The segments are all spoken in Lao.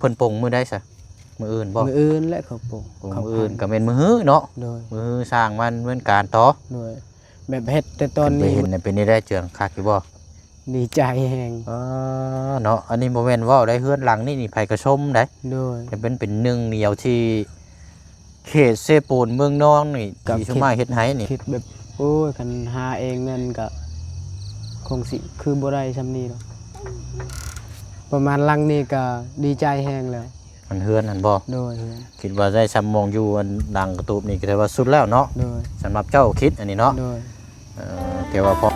ເພິ່ນປົງມື້ໃດຊະ? ມື້ອື່ນບໍ່? ມື້ອື່ນແຫຼະເຂົາປົງ. ໂອ້ ມື້ອື່ນກໍແມ່ນມື້ຮືເນາະ. ໂດຍ. ມື້ຮືສ້າງວານດຳເນີນການຕໍ່. ໂດຍ. ແບບເຮັດແຕ່ຕອນນີ້ ເປັນໄດ້ເຈີງຄັກຢູ່ບໍ່? ດີໃຈແຮງ. ອໍ ເນາະ ອັນນີ້ບໍ່ແມ່ນເວົ້າໄດ້ ເຮືອນຫຼັງນີ້ນີ້ໃຜກໍຊົມໄດ໋. ໂດຍ. ແຕ່ເປັນ ເປັນໜຶ່ງດຽວທີ່ເຂດເຊໂປນເມືອງນອນນີ້ ທີ່ສຸມາເຮັດໃຫ້ນີ້ ຄິດແບບ ໂອ້ຍ ຄັນຫາເອງນັ້ນກໍຄົງຊິຄືບໍ່ໄດ້ຊ່ຳນີ້ດອກ. ປະມານຫຼັງນີ້ກໍດີໃຈແຮງແລ້ວ. ອັນເຮືອນຫັ້ນບໍ່? ໂດຍ. ເຮືອນ ຄິດວ່າໄດ້ຊ່ຳໝ່ອງຢູ່ ອັນຫຼັງກະຕູບນີ້ກໍຖືວ່າສຸດແລ້ວເນາະ. ໂດຍ. ສຳລັບເຈົ້າຄິດອັນນີ້ເນາະ. ໂດຍ. ເອີ ແຕ່ວ່າພໍ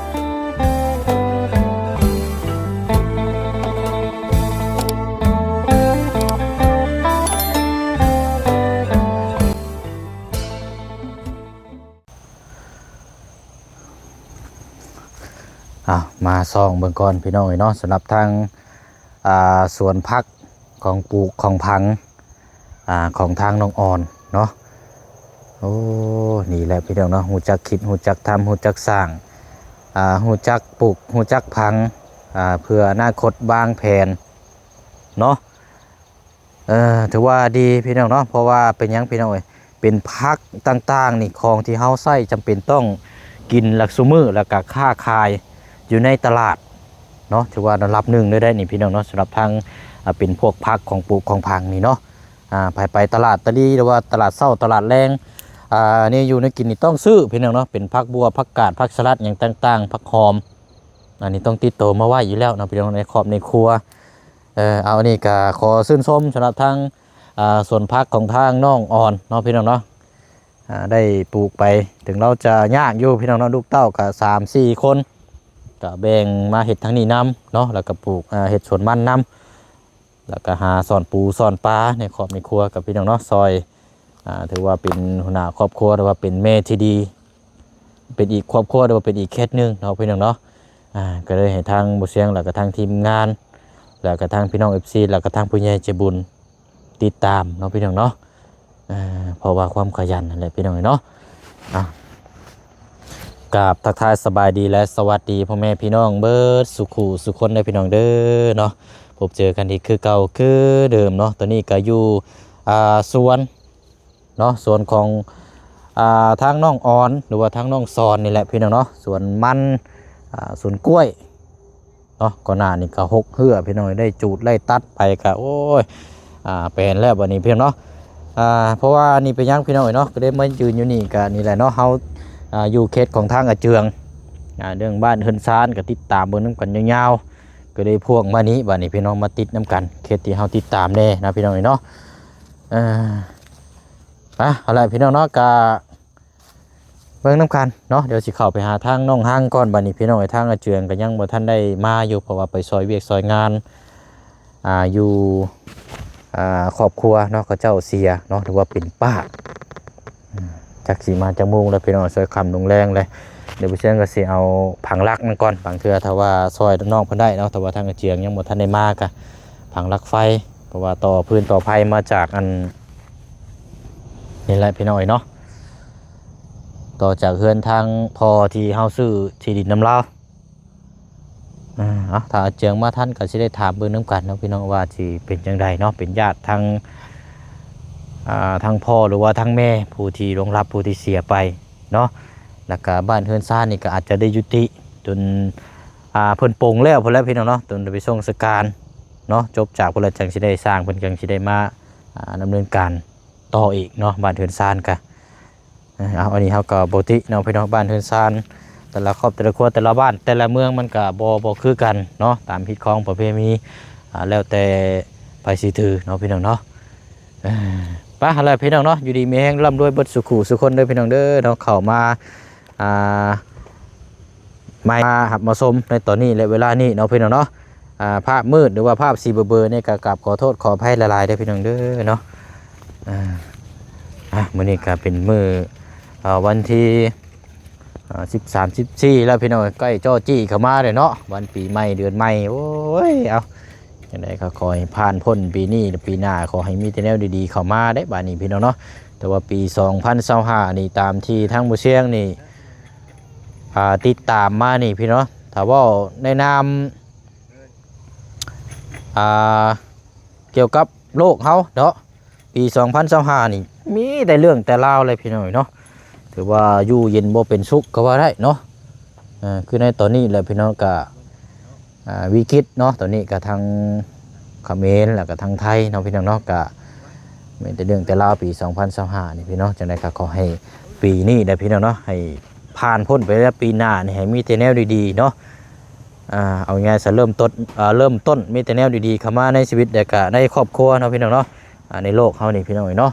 ອ້າວ ມາສ່ອງເບິ່ງກ່ອນພີ່ນ້ອງເອີຍເນາະ ສຳລັບທາງ ອ່າ ສວນຜັກຂອງປູກຂອງຝັງ ອ່າ ຂອງທາງນ້ອງອອນເນາະ. ໂອ້ ນີ້ແຫຼະພີ່ນ້ອງເນາະ ຮູ້ຈັກຄິດ ຮູ້ຈັກທຳ ຮູ້ຈັກສ້າງ ອ່າ ຮູ້ຈັກປູກ ຮູ້ຈັກຝັງ ອ່າ ເພື່ອອະນາຄົດວາງແຜນເນາະ. ເອີ ຖືວ່າດີພີ່ນ້ອງເນາະ ເພາະວ່າເປັນຫຍັງພີ່ນ້ອງເອີຍ ເປັນຜັກຕ່າງໆນີ້ ຂອງທີ່ເຮົາໃຊ້ຈຳເປັນຕ້ອງກິນຫຼັກຊຸມື້ ແລ້ວກະຄ້າຂາຍຢູ່ໃນຕະຫຼາດເນາະ ຖືວ່າລະດັບໜຶ່ງເລີຍໄດ໋ນີ້ພີ່ນ້ອງເນາະ ສຳລັບທາງ ອ່າ ເປັນພວກຜັກຂອງປູກຂອງຝັງນີ້ເນາະ. ອ່າ ໃຜໄປຕະຫຼາດຕະຫຼີ ຫຼືວ່າຕະຫຼາດເຊົ້າຕະຫຼາດແລງ ອ່າ ແນວຢູ່ແນວກິນນີ້ຕ້ອງຊື້ພີ່ນ້ອງເນາະ ເປັນຜັກບົ່ວ ຜັກກາດ ຜັກສະຫຼັດຫຍັງຕ່າງໆ ຜັກຫອມ ອັນນີ້ຕ້ອງຕິດໂຕມາໄວ້ຢູ່ແລ້ວເນາະ ພີ່ນ້ອງ ໃນຄອບໃນຄົວ. ເອີ ເອົາ ອັນນີ້ກະຂໍຊື່ນຊົມສຳລັບທາງ ອ່າ ສວນຜັກຂອງທາງນ້ອງອອນເນາະ ພີ່ນ້ອງເນາະ ອ່າ ໄດ້ປູກໄປ ເຖິງລາວຈະຍາກຢູ່ພີ່ນ້ອງເນາະ ລູກເຕົ້າກະສາມສີ່ຄົນ ກະແບ່ງມາເຮັດທາງນີ້ນຳເນາະ ແລ້ວກະປູກ ອ່າ ເຮັດສວນມັນນຳ ແລ້ວກະຫາຊ້ອນປູຊ້ອນປາໃນຄອບໃນຄົວກັບພີ່ນ້ອງເນາະ ຊ່ອຍ ອ່າ ຖືວ່າເປັນຫົວໜ້າຄອບຄົວ ຫຼືວ່າເປັນແມ່ທີ່ດີ ເປັນອີກຄອບຄົວ ຫຼືວ່າເປັນອີກເຂດໜຶ່ງເນາະ ພີ່ນ້ອງເນາະ. ອ່າ ກໍເລີຍໃຫ້ທາງບໍ່ຊຽງ ແລ້ວກໍທາງທີມງານ ແລ້ວກໍທາງພີ່ນ້ອງເອັຟຊີ ແລ້ວກໍທາງຜູ້ໃຫຍ່ໃຈບຸນຕິດຕາມເນາະ ພີ່ນ້ອງເນາະ. ເພາະວ່າຄວາມຂະຫຍັນຫັ້ນແຫຼະ ພີ່ນ້ອງເອີຍເນາະ. ອ່າ ກາບທັກທາຍສະບາຍດີ ແລະ ສະຫວັດດີພໍ່ແມ່ພີ່ນ້ອງເບິດສູ່ຄູ່ສູ່ຄົນເດີ ພີ່ນ້ອງເດີເນາະ. ພົບເຈີກັນອີກຄືເກົ່າຄືເດີມເນາະ. ຕອນນີ້ກໍຢູ່ ອ່າ ສວນ ເນາະ ສວນຂອງ ອ່າ ທາງນ້ອງອອນ ຫຼືວ່າທາງນ້ອງສອນນີ້ແຫຼະ ພີ່ນ້ອງເນາະ. ສວນມັນ ອ່າ ສວນກ້ວຍເນາະ ກ່ອນໜ້ານີ້ກໍຮົກເຮື້ອ ພີ່ນ້ອງ ໄດ້ຈູດໄດ້ຕັດໄປກໍ ໂອ້ຍ ອ່າ ແປນແລ້ວບັດນີ້ ພີ່ນ້ອງເນາະ. ອ່າ ເພາະວ່ານີ້ເປັນຫຍັງ ພີ່ນ້ອງເອີຍເນາະ ກໍໄດ້ມາຢືນຢູ່ນີ້ ກໍນີ້ແຫຼະເນາະ ເຮົາ ອ່າ ຢູ່ເຂດຂອງທາງອາເຈືອງ ອ່າ ເລື່ອງບ້ານເຮືອນຊານ ກໍຕິດຕາມເບິ່ງນຳກັນຍາວໆ ກໍໄດ້ພວກມານີ້ ບັດນີ້ ພີ່ນ້ອງ ມາຕິດນຳກັນ ເຂດທີ່ເຮົາຕິດຕາມແດ່ນະ ພີ່ນ້ອງເອີຍເນາະ. ເອີ ອ່ະ ເອົາລະ ພີ່ນ້ອງເນາະ ກະເບິ່ງນຳກັນເນາະ. ດຽວຊິເຂົ້າໄປຫາທາງນ້ອງຮັງກ່ອນ ບັດນີ້ ພີ່ນ້ອງເອີຍ ທາງອາເຈືອງກໍຍັງບໍ່ທັນໄດ້ມາຢູ່ ເພາະວ່າໄປຊ່ອຍວຽກຊ່ອຍງານ ອ່າ ຢູ່ ອ່າ ຄອບຄົວເນາະ ເຂົາເຈົ້າເສຍເນາະ ຖືວ່າເປັນປ້າ ຈັກຊິມາຈັກໂມງແລ້ວ ພີ່ນ້ອງ ຊ່ວຍຄ່ຳລົງແລງແລ້ວ. ດຽວບໍ່ຊຽງກໍຊິເອົາຜັງຫຼັກນັ້ນກ່ອນ ບາງເທື່ອຖ້າວ່າຊ່ອຍນ້ອງເພິ່ນໄດ້ເນາະ ແຕ່ວ່າທາງອາເຈືອງຍັງບໍ່ທັນໄດ້ມາ ກະຜັງຫຼັກໄຟ ເພາະວ່າຕໍ່ຟືນຕໍ່ໄຟມາຈາກອັນ ນີ້ແຫຼະ ພີ່ນ້ອງເອີຍເນາະ ຕໍ່ຈາກເຮືອນທາງພໍ່ທີ່ເຮົາຊື້ທີ່ດິນນຳລາວ. ອ່າ ເອົາ ຖ້າອາເຈືອງມາທັນກໍຊິໄດ້ຖາມເບິ່ງນຳກັນເນາະ ພີ່ນ້ອງ ວ່າຊິເປັນຈັ່ງໃດເນາະ ເປັນຍາດທາງ ອ່າ ທາງພໍ່ ຫຼືວ່າທາງແມ່ ຜູ້ທີ່ລ່ວງລັບ ຜູ້ທີ່ເສຍໄປເນາະ. ແລ້ວກໍບ້ານເຮືອນຊານນີ້ກໍອາດຈະໄດ້ຍຸຕິຈົນ ອ່າ ເພິ່ນປົງແລ້ວພຸ້ນແຫຼະ ພີ່ນ້ອງເນາະ ຈົນໄປສົ່ງສະການເນາະ ຈົບຈາກພຸ້ນແລ້ວຈັ່ງຊິໄດ້ສ້າງ ເພິ່ນຈັ່ງຊິໄດ້ມາ ອ່າ ດຳເນີນການຕໍ່ອີກເນາະ ບ້ານເຮືອນຊານກະ ເອີ ເອົາ ອັນນີ້ເຮົາກໍບໍ່ຕິເນາະ ພີ່ນ້ອງ ບ້ານເຮືອນຊານ ແຕ່ລະຄອບ ແຕ່ລະຄົວ ແຕ່ລະບ້ານ ແຕ່ລະເມືອງ ມັນກໍບໍ່ ບໍ່ຄືກັນເນາະ ຕາມຮີດຄອງປະເພນີ ອ່າ ແລ້ວແຕ່ໃຜຊິຖືເນາະ ພີ່ນ້ອງເນາະ. ເອີ ໄປຫັ້ນແຫຼະ ພີ່ນ້ອງເນາະ ຢູ່ດີມີແຮງ ລ່ຳລວຍເບິດສູ່ຄູ່ສູ່ຄົນເດີ ພີ່ນ້ອງເດີເນາະ ເຂົ້າມາ ອ່າ ໃໝ່ ມາຮັບມາຊົມໃນຕອນນີ້ ແລະ ເວລານີ້ເນາະ ພີ່ນ້ອງເນາະ. ອ່າ ພາບມືດ ຫຼືວ່າພາບສີເບີໆນີ້ ກໍກາບຂໍໂທດຂໍອະໄພຫຼາຍໆເດີ ພີ່ນ້ອງເດີເນາະ. ອ່າ ອ່ະ ມື້ນີ້ກໍເປັນມື້ ເອີ ວັນທີ ອ່າ ສິບສາມ ສິບສີ່ແລ້ວ ພີ່ນ້ອງ ໃກ້ຈໍ້ຈີ້ເຂົ້າມາເດ້ເນາະ ວັນປີໃໝ່ເດືອນໃໝ່. ໂອ້ຍ ເອົາ ຈັ່ງໃດກໍຂໍໃຫ້ຜ່ານພົ້ນປີນີ້ ແລະ ປີໜ້າຂໍໃຫ້ມີແຕ່ແນວດີໆເຂົ້າມາເດ້ ບາດນີ້ ພີ່ນ້ອງເນາະ. ແຕ່ວ່າປີສອງພັນຊາວຫ້ານີ້ ຕາມທີ່ທາງໝູ່ຊຽງນີ້ ອ່າ ຕິດຕາມມານີ້ ພີ່ນ້ອງ ຖ້າເວົ້າໃນນາມ ອ່າ ກ່ຽວກັບ ໂລກເຮົາເນາະ ປີສອງພັນຊາວຫ້ານີ້ ມີແຕ່ເລື່ອງແຕ່ລາວເລີຍພີ່ນ້ອງເນາະ. ຖືວ່າຢູ່ເຢັນບໍ່ເປັນສຸກກໍວ່າໄດ້ເນາະ. ເອີ ຄືໃນຕອນນີ້ແຫຼະພີ່ນ້ອງ ກະ ອ່າ ວິກິດເນາະ ຕອນນີ້ກະທາງຂະເໝນ ແລ້ວກະທາງໄທເນາະພີ່ນ້ອງເນາະ. ກະມີແຕ່ເລື່ອງແຕ່ລາວປີສອງພັນຊາວຫ້ານີ້ພີ່ນ້ອງ. ຈັ່ງໃດກໍຂໍໃຫ້ປີນີ້ແຫຼະພີ່ນ້ອງເນາະ ໃຫ້ຜ່ານພົ້ນໄປແລ້ວ ປີໜ້ານີ້ໃຫ້ມີແຕ່ແນວດີໆເນາະ. ອ່າ ເອົາງ່າຍຊະ ເລີ່ມຕົ້ນ ເອີ ເລີ່ມຕົ້ນມີແຕ່ແນວດີໆເຂົ້າມາໃນຊີວິດ ແລ້ວກະໃນຄອບຄົວເນາະພີ່ນ້ອງເນາະ. ອ່າ ໃນໂລກເຮົານີ້ພີ່ນ້ອງເອີຍເນາະ.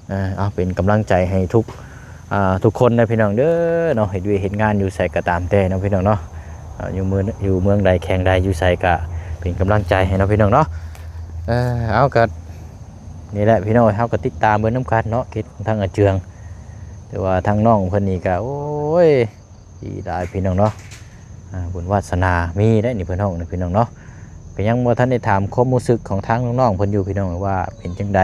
ເອີ ເອົາ ເປັນກຳລັງໃຈໃຫ້ທຸກ ອ່າ ທຸກຄົນນະພີ່ນ້ອງເດີເນາະ. ເຮັດວຽກເຮັດງານຢູ່ໃສກໍຕາມແຕ່ເນາະພີ່ນ້ອງເນາະ. ເອີ ຢູ່ເມືອງ ຢູ່ເມືອງໃດແຂວງໃດ ຢູ່ໃສກໍເປັນກຳລັງໃຈໃຫ້ເນາະພີ່ນ້ອງເນາະ. ເອີ ເອົາ ກໍນີ້ແຫຼະພີ່ນ້ອງ ເຮົາກໍຕິດຕາມເບິ່ງນຳກັນເນາະ ເຂດຂອງທາງອາເຈືອງ. ແຕ່ວ່າທາງນ້ອງເພິ່ນນີ້ກໍ ໂອ້ຍ ດີຫຼາຍພີ່ນ້ອງເນາະ. ອ່າ ບຸນວາສະໜາມີໄດ໋ນີ້ ເພິ່ນຮ້ອງນີ້ພີ່ນ້ອງເນາະ. ກໍຍັງບໍ່ທັນໄດ້ຖາມຄວາມຮູ້ສຶກຂອງທາງນ້ອງໆເພິ່ນຢູ່ພີ່ນ້ອງ ວ່າເປັນຈັ່ງໃດ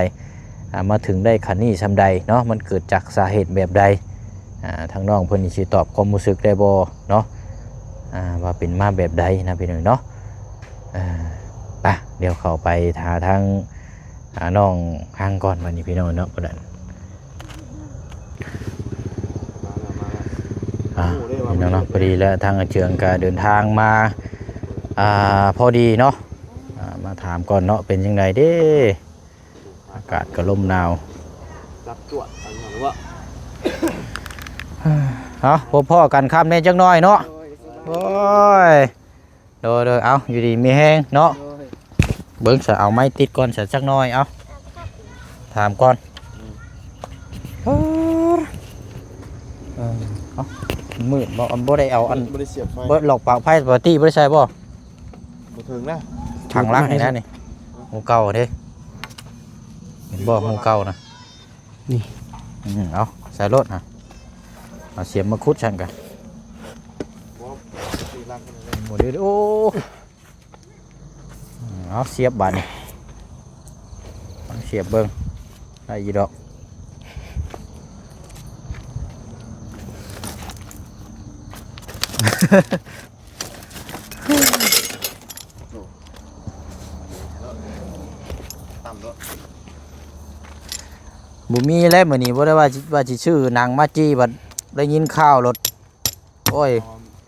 ອ່າ ມາເຖິງໄດ້ຂັ້ນນີ້ຊ່ຳໃດເນາະ ມັນເກີດຈາກສາເຫດແບບໃດ. ອ່າ ທາງນ້ອງເພິ່ນນີ້ຊິຕອບຄວາມຮູ້ສຶກໄດ້ບໍ່ເນາະ ອ່າ ວ່າເປັນມາແບບໃດນະພີ່ນ້ອງເນາະ. ອ່າ ໄປ ດຽວເຂົ້າໄປຫາທາງ ອ່າ ນ້ອງຮັງກ່ອນ ບັດນີ້ພີ່ນ້ອງເນາະ. ບໍ່ໄດ້ ອ່າ ພີ່ນ້ອງເນາະ ພໍດີແລ້ວ ທາງອາເຈືອງກໍເດີນທາງມາ ອ່າ ພໍດີເນາະ. ອ່າ ມາຖາມກ່ອນເນາະ ເປັນຈັ່ງໃດເດ້ ອາກາດກໍລົມໜາວ ຈັບຈວດ ເອົາ ພົບພໍ້ກັນຄ່ຳແດ່ຈັກໜ້ອຍເນາະ. ໂອ້ຍ ໂດຍ ໂດຍ ເອົາ ຢູ່ດີມີແຮງເນາະ. ໂດຍ ເບິ່ງຊະ ເອົາໄມ້ຕິດກ່ອນຊະຈັກໜ້ອຍ ເອົາ ຖາມກ່ອນ. ອືມ ເອີ ເອົ້າ ມືດບໍ່ ບໍ່ໄດ້ເອົາອັນ ບໍ່ໄດ້ສຽບໄຟ ບໍ່ ຫຼອກປາກໄຟ ປະຕິບໍ່ໄດ້ໃສ່ບໍ່? ບໍ່ເຖິງນະ ຖັງຫຼັກນີ້ນະນີ້ ຫູເກົ່າເດ້ ເຫັນບໍ່ ຫູເກົ່ານະ ນີ້ ອືມ ເອົາ ໃສ່ໂລດນະ ເອົາສຽມມາຂຸດຊັ້ນກະ ບໍ່ ບໍ່ໄດ້ ໂອ້ ອືມ ເອົາສຽບບາດນີ້ ລອງສຽບເບິ່ງ ໄດ້ຢູ່ດອກ ຕ່ຳໂລດ ບໍ່ມີແລ້ວ ມື້ນີ້ບໍ່ໄດ້ວ່າ ວ່າຊິຊື້ໜັງມາຈີ່ ບັດໄດ້ຍິນຂ່າວໂລດ ໂອ້ຍ ອໍ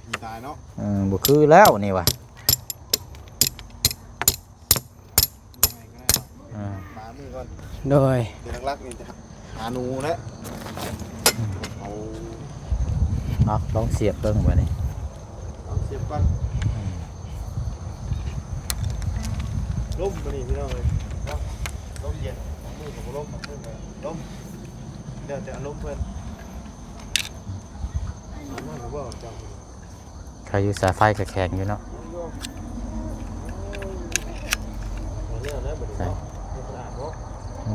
ຜີຕາຍເນາະ ເອີ ບໍ່ຄືແລ້ວນີ້ຫວາ ເອີ ປາມືກ່ອນ ໂດຍ ແຕ່ຫຼັກໆນີ້ຈະຫາໜູແຫຼະ ເອົາ ເອົາ ລອງສຽບເບິ່ງບາດນີ້ ລອງສຽບກ່ອນ ອືມ ລົມບາດນີ້ພີ່ນ້ອງເອີຍ ລົມເຢັນ ບາງມື້ກໍບໍ່ລົມ ບາງມື້ກໍລົມ ແລ້ວແຕ່ອາລົມເພິ່ນ ອາລົມເພິ່ນ ໃຄຢູ່ ສາຍໄຟກໍແຂງຢູ່ເນາະ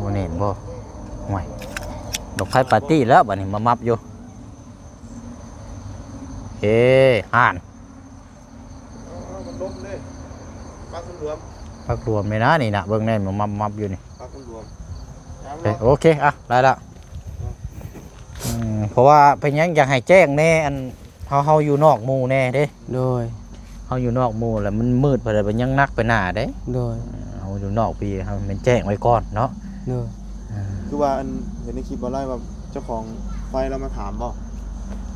ບໍ່ແໜ້ນບໍ່ ໂອ້ຍ ດອກໄຟປາຕີ້ແລ້ວບາດນີ້ ມາມັບຢູ່ ເອີ ຫັ້ນ ມັນລົມເດ້ ປັກມັນຫຼວມ ປັກຫຼວມແມ່ນນະນີ້ນະ ເບິ່ງແນ່ ມັບມັບຢູ່ນີ້ ປັກມັນຫຼວມ ໂອເຄ ອ່ະ ໄດ້ລະ ອືມ ເພາະວ່າເປັນຫຍັງ ຢາກໃຫ້ແຈ້ງແນ່ ອັນ ເຮົາ ເຮົາຢູ່ນອກໝູ່ແນ່ເດ້ ໂດຍ ເຮົາຢູ່ນອກໝູ່ແລ້ວມັນມືດໄປແລ້ວ ມັນຍັງໜັກໄປໜ້າເດ້ ໂດຍ ເຮົາຢູ່ນອກພີ້ ເຮົາແມ່ນແຈ້ງໄວ້ກ່ອນເນາະ ໂດຍ ອ່າ ຄືວ່າອັນເຫັນໃນຄລິບອອນລາຍວ່າເຈົ້າຂອງໄຟລາວມາຖາມບໍ່?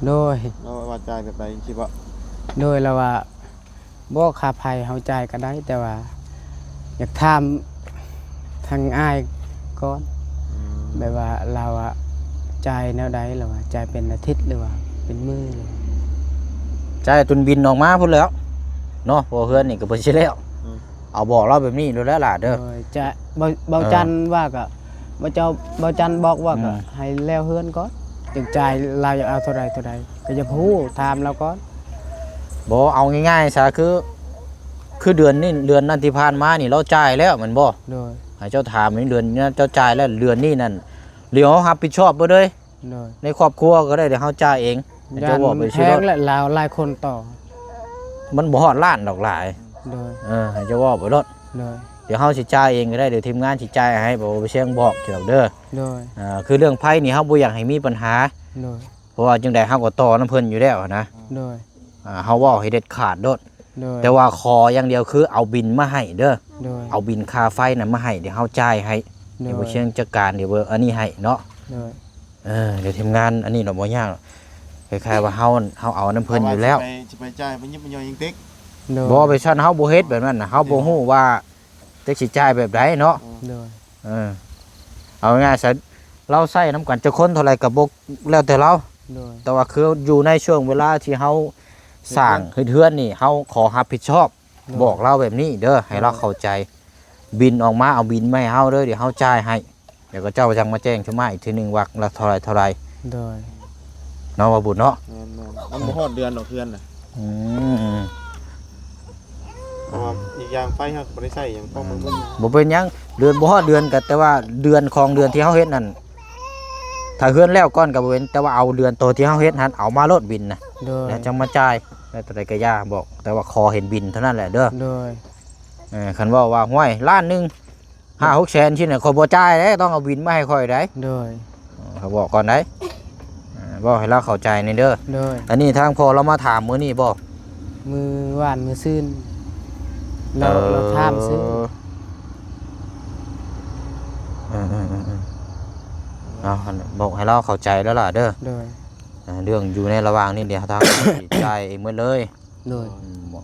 ໂດຍ ລາວວ່າຈ່າຍແບບໃດ ຄລິບອະ? ໂດຍ ລາວວ່າ ບໍ່ ຄ່າໄຟເຮົາຈ່າຍກໍໄດ້ ແຕ່ວ່າຢາກຖາມທາງອ້າຍກ່ອນ ອືມ ແບບວ່າລາວອະຈ່າຍແນວໃດ ລາວວ່າຈ່າຍເປັນອາທິດ ຫຼືວ່າເປັນມື້ ຈ່າຍຈົນບິນອອກມາພຸ້ນແຫຼ້ວເນາະ ເພາະເຮືອນນີ້ກໍບໍ່ຊິແລ້ວ ອືມ ເອົາບອກລາວແບບນີ້ໂລດແຫຼະຫຼາເດີ ໂດຍ ຈະ ເບົາ ເບົາ ເອີ ຈັນວ່າກໍ ເບົາເຈົ້າ ເບົາຈັນບອກວ່າ ອືມ ກໍໃຫ້ແລ້ວເຮືອນກ່ອນ ຈຶ່ງຈ່າຍ ລາວຢາກເອົາເທົ່າໃດ ເທົ່າໃດ ກໍຢາກຮູ້ ຖາມລາວກ່ອນ ບໍ່ ເອົາງ່າຍໆຊະ ຄື ຄືເດືອນນີ້ ເດືອນນັ້ນທີ່ຜ່ານມານີ້ ລາວຈ່າຍແລ້ວແມ່ນບໍ່? ໂດຍ ໃຫ້ເຈົ້າຖາມ ເດືອນນັ້ນເຈົ້າຈ່າຍແລ້ວ ເດືອນນີ້ນັ້ນ ດຽວເຮົາຮັບຜິດຊອບເບິດເລີຍ ໂດຍ ໃນຄອບຄົວກໍໄດ້ ດຽວເຮົາຈ່າຍເອງ ໃຫ້ເຈົ້າບອກໄປຊິໂລດ ແພງແຫຼະ ລາວຫຼາຍຄົນຕໍ່ ມັນບໍ່ຮອດລ້ານດອກຫຼາຍ ໂດຍ ເອີ ໃຫ້ເຈົ້າເວົ້າໄປໂລດ ໂດຍ ດຽວເຮົາຊິຈ່າຍເອງກໍໄດ້ ດຽວທີມງານຊິຈ່າຍໃຫ້ ບໍ່ໄປສຽງບອກເຈົ້າດອກເດີ ໂດຍ ອ່າ ຄືເລື່ອງໄຟນີ້ ເຮົາບໍ່ຢາກໃຫ້ມີບັນຫາ ໂດຍ ເພາະວ່າຈັ່ງໃດເຮົາກໍຕໍ່ນຳເພິ່ນຢູ່ແລ້ວນະ ໂດຍ ອ່າ ເຮົາເວົ້າໃຫ້ເດັດຂາດໂລດ ໂດຍ ແຕ່ວ່າຂໍຢ່າງດຽວຄືເອົາບິນມາໃຫ້ເດີ ໂດຍ ເອົາບິນຄ່າໄຟນະມາໃຫ້ ດຽວເຮົາຈ່າຍໃຫ້ ໂດຍ ດຽວບໍ່ຊຽງຈັດການ ດຽວບໍ່ອັນນີ້ໃຫ້ເນາະ ໂດຍ ເອີ ດຽວທີມງານອັນນີ້ດອກ ບໍ່ຍາກດອກ ຄ້າຍໆວ່າເຮົາ ເຮົາເອົານຳເພິ່ນຢູ່ແລ້ວ ເອົາໄວ້ຊິໄປ ຊິໄປຈ່າຍໄປຍິບໄປຍ່ອຍອີ່ຕິ ໂດຍ ບໍ່ ໄປຊັ້ນເຮົາບໍ່ເຮັດແບບນັ້ນນະ ເຮົາບໍ່ຮູ້ວ່າ ຈັກຊິຈ່າຍແບບໃດເນາະ ໂດຍ ເອີ ເອົາງ່າຍໆຊະ ລາວໃຊ້ນຳກັນຈັກຄົນເທົ່າໃດກໍບໍ່ ແລ້ວແຕ່ລາວ ໂດຍ ແຕ່ວ່າຄືຢູ່ໃນຊ່ວງເວລາທີ່ເຮົາສ້າງເຮັດເຮືອນນີ້ ເຮົາຂໍຮັບຜິດຊອບ ໂດຍ ບອກລາວແບບນີ້ເດີ ໃຫ້ລາວເຂົ້າໃຈ ໂດຍ ບິນອອກມາ ເອົາບິນມາໃຫ້ເຮົາເດີ ດຽວເຮົາຈ່າຍໃຫ້ ດຽວເຂົາເຈົ້າຈັ່ງມາແຈ້ງຊຸມມາອີກເທື່ອໜຶ່ງວ່າລະເທົ່າໃດເທົ່າໃດ ໂດຍ ເນາະ ບ່າວບຸນເນາະ ແມ່ນໆ ມັນບໍ່ຮອດເດືອນດອກເຮືອນນະ ອືມ ເພາະວ່າອີກຢ່າງໄຟເຮົາກໍບໍ່ໄດ້ໃຊ້ຫຍັງ ເພາະມັນ ອືມ ບໍ່ເປັນຫຍັງ ເດືອນ ບໍ່ຮອດເດືອນກໍ ແຕ່ວ່າເດືອນຂອງເດືອນທີ່ເຮົາເຮັດນັ້ນ ຖ້າເຮືອນແລ້ວກ່ອນກໍບໍ່ເປັນ ແຕ່ວ່າເອົາເດືອນໂຕທີ່ເຮົາເຮັດຫັ້ນ ເອົາມາໂລດບິນນະ ໂດຍ ແລ້ວຈັ່ງມາຈ່າຍ ແລ້ວເທົ່າໃດກໍຢ່າ ບອກ ແຕ່ວ່າຂໍເຫັນບິນເທົ່ານັ້ນແຫຼະເດີ ໂດຍ ເອີ ຄັນເວົ້າວ່າ ຫ້ວຍ ລ້ານໜຶ່ງ ຫ້າຫົກແສນຊີ້ນະ ຂ້ອຍບໍ່ຈ່າຍເດ້ ຕ້ອງເອົາບິນມາໃຫ້ຂ້ອຍໄດ໋ ໂດຍ ເອີ ຂ້ອຍບອກກ່ອນໄດ໋ ເອີ ເວົ້າໃຫ້ລາວເຂົ້າໃຈແດ່ເດີ ໂດຍ ອັນນີ້ທາງພໍ່ລາວມາຖາມມື້ນີ້ບໍ່? ມື້ວານມື້ຊືນ ລາວ ເອີ ລາວຖາມຊື່ ເອີໆໆໆ ເອົາ ບອກໃຫ້ລາວເຂົ້າໃຈແລ້ວລະເດີ ໂດຍ ເອີ ເລື່ອງຢູ່ໃນລະຫວ່າງນີ້ ດຽວທາງ ຊິຈ່າຍເອງໝົດເລີຍ ໂດຍ ອືມ ບໍ່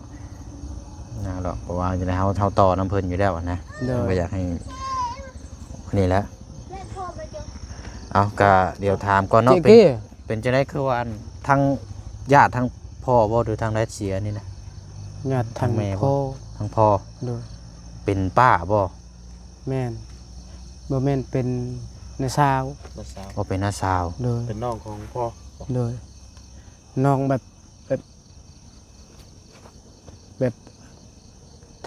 ນັ້ນແຫຼະ ເພາະວ່າຈັ່ງໃດເຮົາ ເຮົາຕໍ່ນຳເພິ່ນຢູ່ແລ້ວນະ ໂດຍ ບໍ່ຢາກໃຫ້ ນີ້ແຫຼະ ເອົາ ກະດຽວຖາມກ່ອນເນາະ ເປັນ ເປັນຈັ່ງໃດ ຄືວ່າທາງຍາດທາງພໍ່ບໍ່ ຫຼືທາງໃດເສຍນີ້ນະ? ຍາດທາງ ທາງແມ່ບໍ່? ທາງພໍ່ ທາງພໍ່ ໂດຍ ເປັນປ້າບໍ່? ແມ່ນ ບໍ່ແມ່ນ ເປັນນ້າສາວ ນ້າສາວ ບໍ່ ເປັນນ້າສາວ ໂດຍ ເປັນນ້ອງຂອງພໍ່ ໂດຍ ນ້ອງແບບ ແບບ ແບບ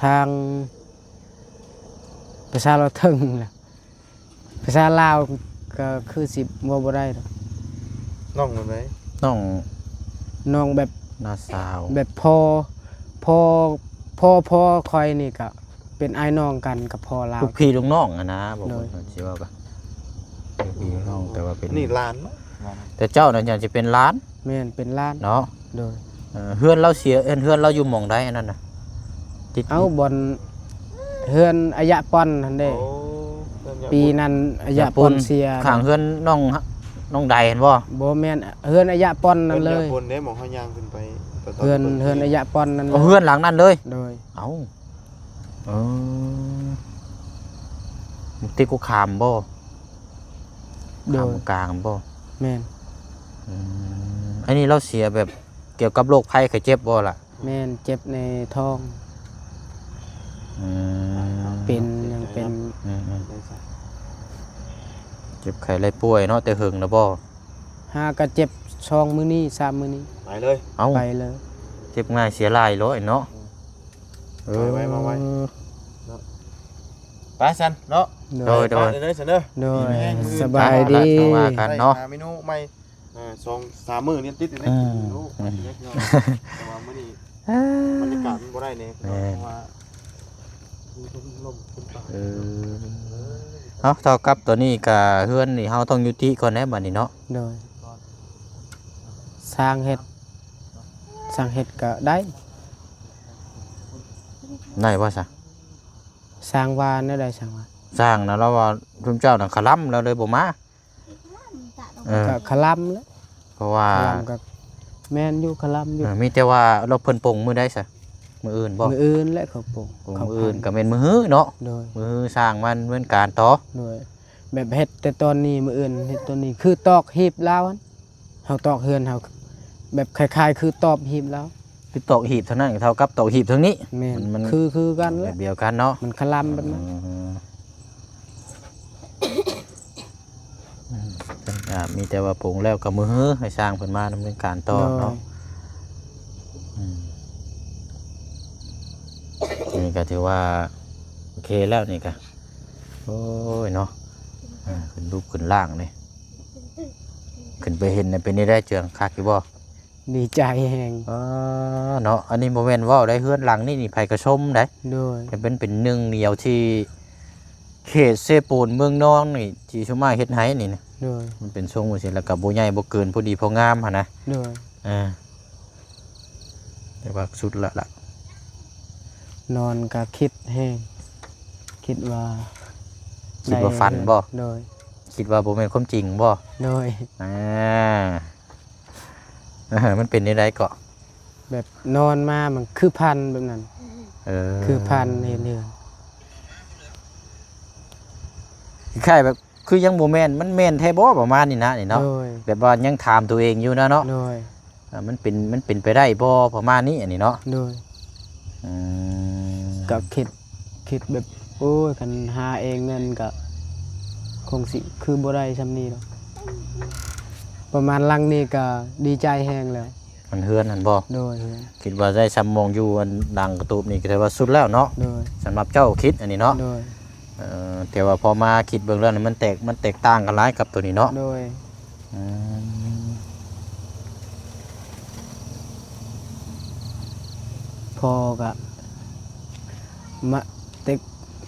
ທາງພາສາລາວເທິງລະ ພາສາລາວກໍຄືຊິເວົ້າບໍ່ໄດ້ດອກ ນ້ອງແບບໃດ? ນ້ອງ ນ້ອງແບບ ນ້າສາວ ແບບພໍ່ ພໍ່ ພໍ່ ພໍ່ຂ້ອຍນີ້ກໍເປັນອ້າຍນ້ອງກັນກັບພໍ່ລາວ ລູກພີ່ລູກນ້ອງຫັ້ນນະ ບໍ່ ໂດຍ ເພິ່ນຊິເວົ້າກໍ ພີ່ນ້ອງ ແຕ່ວ່າເປັນ ນີ້ຫຼານເນາະ ແຕ່ເຈົ້ານັ້ນຍັງຊິເປັນຫຼານ ແມ່ນ ເປັນຫຼານ ເນາະ ໂດຍ ເອີ ເຮືອນລາວເສຍ ເຮືອນ ເຮືອນລາວຢູ່ໝ່ອງໃດອັນນັ້ນນະ? ຕິດ ເອົາ ບ່ອນເຮືອນອາຍະປ່ອນຫັ້ນເດ້ ໂອ້ ເຮືອນຍາ ປີນັ້ນອາຍະປ່ອນເສຍ ຂ້າງເຮືອນນ້ອງ ນ້ອງໃດຫັ້ນບໍ່? ບໍ່ແມ່ນ ເຮືອນອາຍະປ່ອນນັ້ນເລີຍ ເຮືອນຍາປ່ອນເດ້ ໝ່ອງເຮົາຍ່າງຂຶ້ນໄປ ເຮືອນ ເຮືອນອາຍະປ່ອນນັ້ນເລີຍ ເອົາ ເຮືອນຫຼັງນັ້ນເລີຍ ໂດຍ ເອົາ ເອີ ຕິດກົກຂາມບໍ່? ໂດຍ ຂາມກາງບໍ່? ແມ່ນ ອືມ ອັນນີ້ລາວເສຍແບບກ່ຽວກັບໂລກໄພໄຂ້ເຈັບບໍ່ລະ? ແມ່ນ ເຈັບໃນທ້ອງ ອືມ ເປັນຫຍັງເປັນ ອືມໆ ເຈັບໄຂ້ໄດ້ປ່ວຍເນາະ ແຕ່ເຫິງແລ້ວບໍ່? ຫາກະເຈັບສອງມື້ນີ້ ສາມມື້ນີ້ ໄປເລີຍ ເອົ້າ ໄປເລີຍ ເຈັບງ່າຍເສຍຫຼາຍໂລດເນາະ ເອີ ໄວໆ ມາໄວເນາະ ໄປຊັ້ນເນາະ ໂດຍ ໂດຍ ໄປເລີຍຊັ້ນເດີ ໂດຍ ດີແຮງ ມື້ອື່ນ ສະບາຍດີ ຈັ່ງວ່າກັນເນາະ ໄປຫາເມນູໃໝ່ ອ່າ ສອງສາມມື້ນີ້ຕິດຢູ່ໃນ ອືມ ໂອ້ ອືມ ແຕ່ວ່າມື້ນີ້ ອ່າ ບັນຍາກາດມັນບໍ່ໄດ້ແນ່ ແມ່ນ ເພາະວ່າ ເອີ ເຮົາເທົ່າກັບຕອນນີ້ກະເຮືອນນີ້ເຮົາຕ້ອງຍຸຕິກ່ອນແດ່ບັດນີ້ເນາະ ໂດຍ ສ້າງເຮັດ ສ້າງເຮັດກະໄດ້ ໄດ້ບໍ່ຊະ? ສ້າງວ່າແນວໃດ? ສ້າງວ່າ ສ້າງນະ ລາວວ່າຊຸມເຈົ້ານະຄະລຳ ລາວເລີຍບໍ່ມາ ເອີ ກະຄະລຳແຫຼະ ເພາະວ່າ ຄະລຳກະແມ່ນຢູ່ ຄະລຳຢູ່ ເອີ ມີແຕ່ວ່າລາວ ເພິ່ນປົງມື້ໃດຊະ? ມື້ອື່ນບໍ່? ມື້ອື່ນແຫຼະເຂົາປົງ ປົງມື້ອື່ນກະແມ່ນມື້ຮືເນາະ ໂດຍ ມື້ຮືສ້າງມາດຳເນີນການຕໍ່ ໂດຍ ແບບເຮັດແຕ່ຕອນນີ້ ມື້ອື່ນເຮັດຕອນນີ້ ຄືຕອກຮີບລາວຫັ້ນ ເຮົາຕອກເຮືອນເຮົາ ແບບຄ້າຍໆຄືຕອກຮີບລາວ ຄືຕອກຮີບທາງນັ້ນເທົ່າກັບຕອກຮີບທາງນີ້ ແມ່ນ ມັນ ມັນ ຄື ຄືກັນແຫຼະ ແບບດຽວກັນເນາະ ມັນຄະລຳແບບນັ້ນ ອືມ ອືມ ເພິ່ນກະມີແຕ່ວ່າປົງແລ້ວກະມື້ຮືໃຫ້ຊ່າງເພິ່ນມາດຳເນີນການຕໍ່ເນາະ ໂດຍ ອືມ ນີ້ກະຖືວ່າໂອເຄແລ້ວນີ້ກະ ໂອ້ຍເນາະ ອ່າ ຂຶ້ນຮູບຂຶ້ນຮ່າງນີ້ ຂຶ້ນໄປເຫັນແລ້ວເປັນແນວໃດ ເຈືອງຄັກຢູ່ບໍ່? ດີໃຈແຮງ ເອີ ເນາະ ອັນນີ້ບໍ່ແມ່ນເວົ້າໄດ໋ ເຮືອນຫຼັງນີ້ນີ້ໃຜກໍຊົມໄດ໋ ໂດຍ ແຕ່ເປັນ ເປັນໜຶ່ງດຽວທີ່ເຂດເຊໂປນເມືອງນອງນີ້ ທີ່ຊຸມອ້າຍເຮັດໃຫ້ນີ້ນະ ໂດຍ ມັນເປັນຊົງຈັ່ງຊີ້ ແລ້ວກໍບໍ່ໃຫຍ່ບໍ່ເກີນ ພໍດີພໍງາມຫັ້ນນະ ໂດຍ ເອີ ແຕ່ວ່າສຸດລະລະ ນອນກໍຄິດແຮງ ຄິດວ່າ ຄິດວ່າຝັນບໍ່? ໂດຍ ຄິດວ່າບໍ່ແມ່ນຄວາມຈິງບໍ່? ໂດຍ ອ່າ ມັນເປັນແນວໃດເກາະ? ແບບນອນມາມັນຄືຝັນແບບນັ້ນ ເອີ ຄືຝັນເຫັນເຮືອນ ຄ້າຍໆແບບ ຄືຍັງບໍ່ແມ່ນ ມັນແມ່ນແທ້ບໍ່ ປະມານນີ້ນະ ນີ້ເນາະ ໂດຍ ແບບວ່າຍັງຖາມຕົວເອງຢູ່ນະເນາະ ໂດຍ ເອີ ມັນເປັນ ມັນເປັນໄປໄດ້ບໍ່ ປະມານນີ້ ອັນນີ້ເນາະ ໂດຍ ອືມ ກໍຄິດ ຄິດແບບ ໂອ້ຍ ຄັນຫາເອງນັ້ນກໍຄົງຊິຄືບໍ່ໄດ້ຊ່ຳນີ້ດອກ ປະມານຫຼັງນີ້ກໍດີໃຈແຮງແລ້ວ. ອັນເຮືອນຫັ້ນບໍ່? ໂດຍ ເຮືອນ ຄິດວ່າໄດ້ຊ່ຳໝ່ອງຢູ່ ອັນຫຼັງກະຕູບນີ້ກໍຖືວ່າສຸດແລ້ວເນາະ ໂດຍ ສຳລັບເຈົ້າຄິດອັນນີ້ເນາະ ໂດຍ ເອີ ແຕ່ວ່າພໍມາຄິດເບິ່ງແລ້ວນີ້ ມັນແຕກ ມັນແຕກຕ່າງກັນຫຼາຍກັບໂຕນີ້ເນາະ ໂດຍ ອືມ ພໍ່ກໍມາ ແຕ່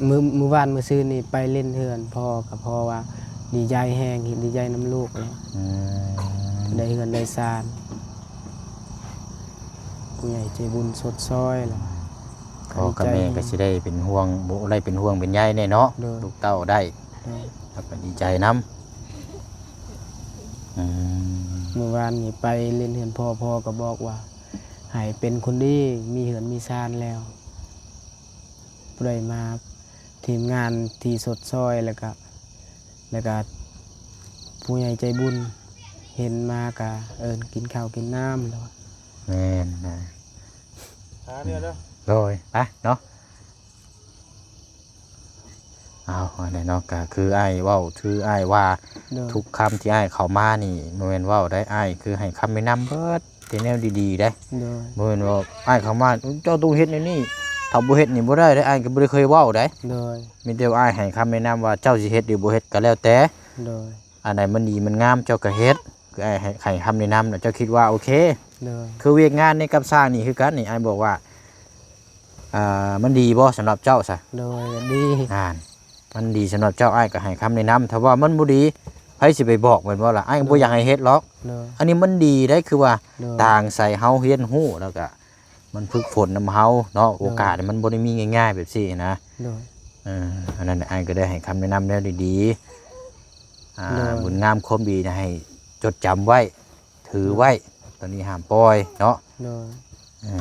ມື້ ມື້ວານມື້ຊືນນີ້ໄປຫຼິ້ນເຮືອນພໍ່ ກໍພໍວ່າດີໃຈແຮງ ເຫັນດີໃຈນຳລູກແລ້ວ ອືມ ໄດ້ເຮືອນໄດ້ຊານ ຜູ້ໃຫຍ່ໃຈບຸນຊົດຊ່ອຍແລ້ວ ພໍ່ກັບແມ່ກໍຊິໄດ້ເປັນຫ່ວງ ບໍ່ໄດ້ເປັນຫ່ວງເປັນໃຍແດ່ເນາະ ໂດຍ ລູກເຕົ້າໄດ້ ໂດຍ ແລ້ວກໍດີໃຈນຳ ອືມ ມື້ວານນີ້ໄປຫຼິ້ນເຮືອນພໍ່ ພໍ່ກໍບອກວ່າ ໃຫ້ເປັນຄົນດີ ມີເຮືອນມີຊານແລ້ວ ຜູ້ໃດມາ ທີມງານທີ່ຊົດຊ່ອຍ ແລ້ວກະ ແລ້ວກະຜູ້ໃຫຍ່ໃຈບຸນເຫັນມາກະເອີ້ນກິນເຂົ້າກິນນ້ຳແລ້ວ ແມ່ນນະ ຫາເຮືອເດີ ໂດຍ ໄປເນາະ ເອົາ ອັນນີ້ເນາະ ກະຄືອ້າຍເວົ້າ ຄືອ້າຍວ່າ ໂດຍ ທຸກຄຳທີ່ອ້າຍເຂົ້າມານີ້ ບໍ່ແມ່ນເວົ້າໄດ້ ອ້າຍຄືໃຫ້ຄຳແນະນຳເບິດ ແຕ່ແນວດີໆເດ້ ໂດຍ ບໍ່ແມ່ນວ່າອ້າຍເຂົ້າມາ ເຈົ້າຕ້ອງເຮັດແນວນີ້ ຖ້າບໍ່ເຮັດນີ້ບໍ່ໄດ້ເດ້ ອ້າຍກໍບໍ່ໄດ້ເຄີຍເວົ້າເດ້ ໂດຍ ມີແຕ່ວ່າອ້າຍໃຫ້ຄຳແນະນຳວ່າເຈົ້າຊິເຮັດຫຼືບໍ່ເຮັດກໍແລ້ວແຕ່ ໂດຍ ອັນໃດມັນດີມັນງາມເຈົ້າກໍເຮັດ ຄືອ້າຍໃຫ້ ໃຫ້ຄຳແນະນຳ ແລ້ວເຈົ້າຄິດວ່າໂອເຄ ໂດຍ ຄືວຽກງານໃນກັບສ້າງນີ້ຄືກັນນີ້ ອ້າຍບອກວ່າ ອ່າ ມັນດີບໍ່ສຳລັບເຈົ້າຊະ? ໂດຍ ດີ ອ່າ ມັນດີສຳລັບເຈົ້າ ອ້າຍກໍໃຫ້ຄຳແນະນຳ ຖ້າວ່າມັນບໍ່ດີ ໃຜຊິໄປບອກແມ່ນບໍ່ລະ? ອ້າຍກໍບໍ່ ໂດຍ ຢາກໃຫ້ເຮັດຫຼອກ ໂດຍ ອັນນີ້ມັນດີໄດ໋ ຄືວ່າ ໂດຍ ຕ່າງໃສ່ເຮົາຮຽນຮູ້ ແລ້ວກໍມັນຝຶກຝົນນຳເຮົາເນາະ ໂດຍ ໂອກາດມັນບໍ່ໄດ້ມີງ່າຍໆແບບຊີ້ນະ ໂດຍ ເອີ ອັນນັ້ນອ້າຍກໍໄດ້ໃຫ້ຄຳແນະນຳແນວດີໆ ອ່າ ໂດຍ ບຸນງາມຄວາມດີນະ ໃຫ້ຈົດຈຳໄວ້ ຖືໄວ້ ໂດຍ ຕອນນີ້ຫ້າມປ່ອຍເນາະ ໂດຍ ເອີ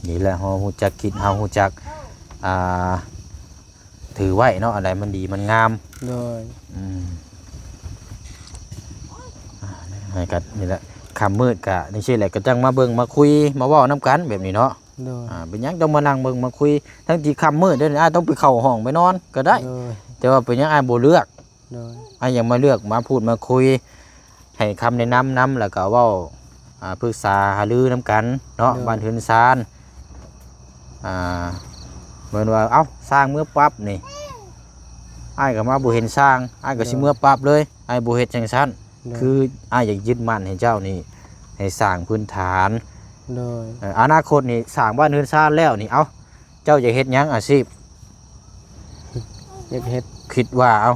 ນີ້ແຫຼະ ເຮົາຮູ້ຈັກຄິດ ເຮົາຮູ້ຈັກ ອ່າ ຖືໄວ້ເນາະ ອັນໃດມັນດີມັນງາມ ໂດຍ ອືມ ອ່າ ໃຫ້ກັນນີ້ແຫຼະ ຄ່ຳມືດກະຈັ່ງຊີ້ແຫຼະ ກໍຈັ່ງມາເບິ່ງມາຄຸຍມາເວົ້ານຳກັນແບບນີ້ເນາະ ໂດຍ ອ່າ ເປັນຫຍັງຕ້ອງມານັ່ງເບິ່ງມາຄຸຍ ທັງທີ່ຄ່ຳມືດເດ້ ອ້າຍຕ້ອງໄປເຂົ້າຫ້ອງໄປນອນກໍໄດ້ ໂດຍ ແຕ່ວ່າເປັນຫຍັງອ້າຍບໍ່ເລືອກ ໂດຍ ອ້າຍຢາກມາເລືອກມາພູດມາຄຸຍ ໃຫ້ຄຳແນະນຳນຳ ແລ້ວກໍເວົ້າ ອ່າ ປຶກສາຫາລືນຳກັນເນາະ ໂດຍ ບ້ານເຮືອນຊານ ອ່າ ເໝືອນວ່າ ເອົ້າ ສ້າງເມືອປັບນີ້ ອ້າຍກໍມາບໍ່ເຫັນສ້າງ ອ້າຍກໍຊິ ໂດຍ ເມືອປັບເລີຍ ອ້າຍບໍ່ເຮັດຈັ່ງຊັ້ນ ໂດຍ ຄືອ້າຍຢາກຍຶດໝັ້ນໃຫ້ເຈົ້ານີ້ ໃຫ້ສ້າງພື້ນຖານ ໂດຍ ເອີ ອະນາຄົດນີ້ສ້າງບ້ານເຮືອນຊານແລ້ວນີ້ ເອົ້າ ເຈົ້າຢາກເຮັດຫຍັງອາຊີບ? ຢາກເຮັດ ຄິດວ່າ ເອົ້າ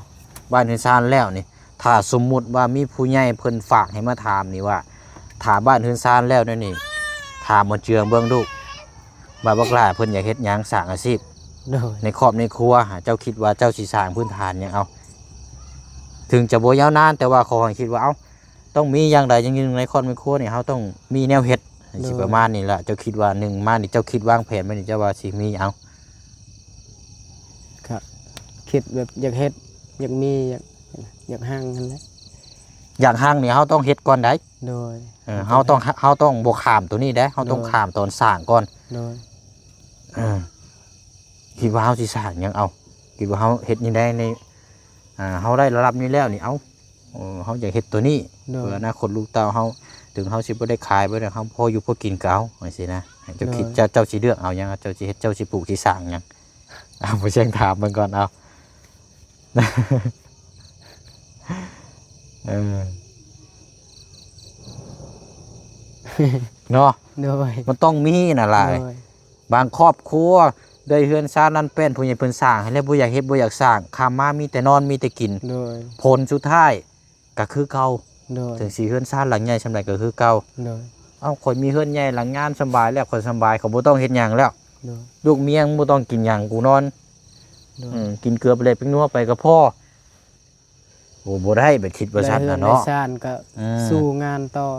ບ້ານເຮືອນຊານແລ້ວນີ້ ຖ້າສົມມຸດວ່າມີຜູ້ໃຫຍ່ເພິ່ນຝາກໃຫ້ມາຖາມນີ້ວ່າ ຖ້າບ້ານເຮືອນຊານແລ້ວແນວນີ້ ຖາມໝົດເຈື່ອງເບິ່ງລູກ ວ່າບັກຫຼ້າເພິ່ນຢາກເຮັດຫຍັງ ສ້າງອາຊີບ ໂດຍ ໃນຄອບໃນຄົວ ເຈົ້າຄິດວ່າເຈົ້າຊິສ້າງພື້ນຖານຫຍັງເອົາ? ເຖິງຈະບໍ່ຍາວນານ ແຕ່ວ່າຂໍໃຫ້ຄິດວ່າ ເອົ້າ ຕ້ອງມີຢ່າງໃດຢ່າງໜຶ່ງໃນຄອບໃນຄົວນີ້ ເຮົາຕ້ອງມີແນວເຮັດ ໂດຍ ຊິປະມານນີ້ລະ. ເຈົ້າຄິດວ່າ ໜຶ່ງມານີ້ ເຈົ້າຄິດວາງແຜນໄວ້ນີ້ ເຈົ້າວ່າຊິມີຫຍັງ? ກະຄິດແບບຢາກເຮັດ ຢາກມີ ຢາກ ຢາກຮັ່ງຫັ້ນແຫຼະ. ຢາກຮັ່ງນີ້ ເຮົາຕ້ອງເຮັດກ່ອນໃດ໋. ໂດຍ ເອີ ເຮົາຕ້ອງ ເຮົາຕ້ອງບໍ່ຂ້າມໂຕນີ້ໃດ໋ ເຮົາຕ້ອງ ໂດຍ ຂ້າມຕອນສ້າງກ່ອນ. ໂດຍ ເອີ ຄິດວ່າເຮົາຊິສ້າງຫຍັງເອົາ? ຄິດວ່າເຮົາເຮັດນີ້ໄດ້ໃນ ອ່າ ເຮົາໄດ້ລະດັບນີ້ແລ້ວນີ້ ເອົ້າ ເອີ ເຮົາຢາກເຮັດໂຕນີ້ ໂດຍ ເພື່ອອະນາຄົດລູກເຕົ້າເຮົາ ເຖິງເຮົາຊິບໍ່ໄດ້ຂາຍ ບໍ່ໄດ້ ເຮົາພໍຢູ່ພໍກິນກໍເອົາ ຈັ່ງຊີ້ນະ. ເຈົ້າຄິດ ໂດຍ ເຈົ້າ ເຈົ້າຊິເລືອກເອົາຫຍັງ? ເຈົ້າຊິເຮັດ ເຈົ້າຊິປູກຊິສ້າງຫຍັງ? ເອົາ ບໍ່ແຊງຖາມເບິ່ງກ່ອນ ເອົາ ເອີ ເນາະ ໂດຍ ມັນຕ້ອງມີນະຫຼາຍ ໂດຍ ບາງຄອບຄົວໄດ້ເຮືອນຊານນັ້ນແປ້ນ ຜູ້ໃຫຍ່ເພິ່ນສ້າງໃຫ້ແລ້ວ ບໍ່ຢາກເຮັດ ບໍ່ຢາກສ້າງ ຂ້າມມາມີແຕ່ນອນ ມີແຕ່ກິນ ໂດຍ ຜົນສຸດທ້າຍກໍຄືເກົ່າ ໂດຍ ເຖິງຊິເຮືອນຊານຫຼັງໃຫຍ່ສ່ຳໃດກໍຄືເກົ່າ ໂດຍ ເອົ້າ ຂ້ອຍມີເຮືອນໃຫຍ່ຫຼັງງາມສຳບາຍແລ້ວ ຂ້ອຍສຳບາຍ ຂ້ອຍບໍ່ຕ້ອງເຮັດຫຍັງແລ້ວ ໂດຍ ລູກເມຍບໍ່ຕ້ອງກິນຫຍັງ ກູນອນ ໂດຍ ອືມ ກິນເກືອໄປເລັກນ້ອຍໄປກໍພໍ ໂອ້ ບໍ່ໄດ້ ໄປຄິດວ່າຊັ້ນນະເນາະ ໄດ້ເຮືອນໄດ້ຊານກໍ ອືມ ສູ້ງານຕໍ່